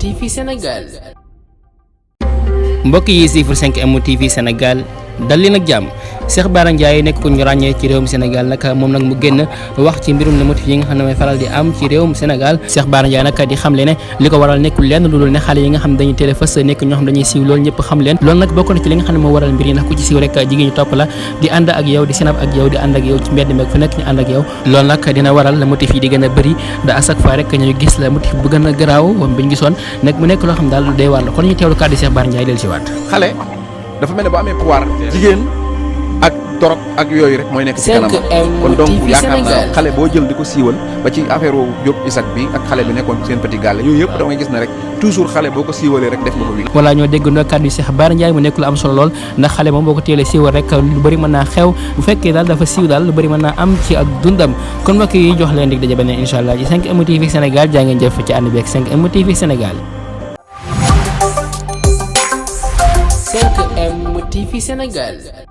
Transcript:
TV Sénégal. mbokk yi siifur 5M TV Sénégal dal leen ak jàmm Cheikh Bara Ndiaye nekk ku ñu ràññee ci réewum Sénégal nag moom nag mu génn wax ci mbirum motif yi nga xam ne mooy faral di am ci réewum Sénégal Cheikh Bara Ndiaye nag di xamle ne li ko waral nekkul lenn lu dul ne xale yi nga xam ne dañuy teel a fës nekk ñoo xam dañuy siiw loolu ñëpp xam leen loolu nag bokk na ci li nga xam ne moo waral mbir yi ndax ku ci siiw rek jigéen ñu topp la di ànd ak yow di sinap ak yow di ànd ak yow ci mbedd meeg fu nekk ñu ànd ak yow loolu nag dina waral motif yi di gën a bëri da à chaque fois rek ñu gis la motif bu gën a garaaw bi ñu gisoon nag mu nekk loo xam daal lu doy waar la kon ñu teewlu kàddu Cheikh Bara Ndiaye del ci waat xale dafa mel ne bu amee pouvoir jigéen ak torop ak yooyu rek mooy nekk ci kanam kon donc yaakaar naa xale boo jël di ko siiwal ba ci affaire wu Diop Isaac bi ak xale bi nekkoon seen petit gàlle yooyu yëpp da ngay gis ne rek toujours xale boo ko siiwalee rek def nga ko wi voilà ñoo déggandoo kàddu Cheikh Bara Ndiaye mu nekk lu am solo lool ndax xale moom boo ko teelee siiwal rek lu bëri mën naa xew bu fekkee daal dafa siiw daal lu bëri mën naa am ci ak dundam kon mbokk yi jox leen dig daje beneen incha allah ci 5M TV Sénégal jaa ngeen jëf ci ànd bi ak 5M TV Sénégal 5M TV Sénégal.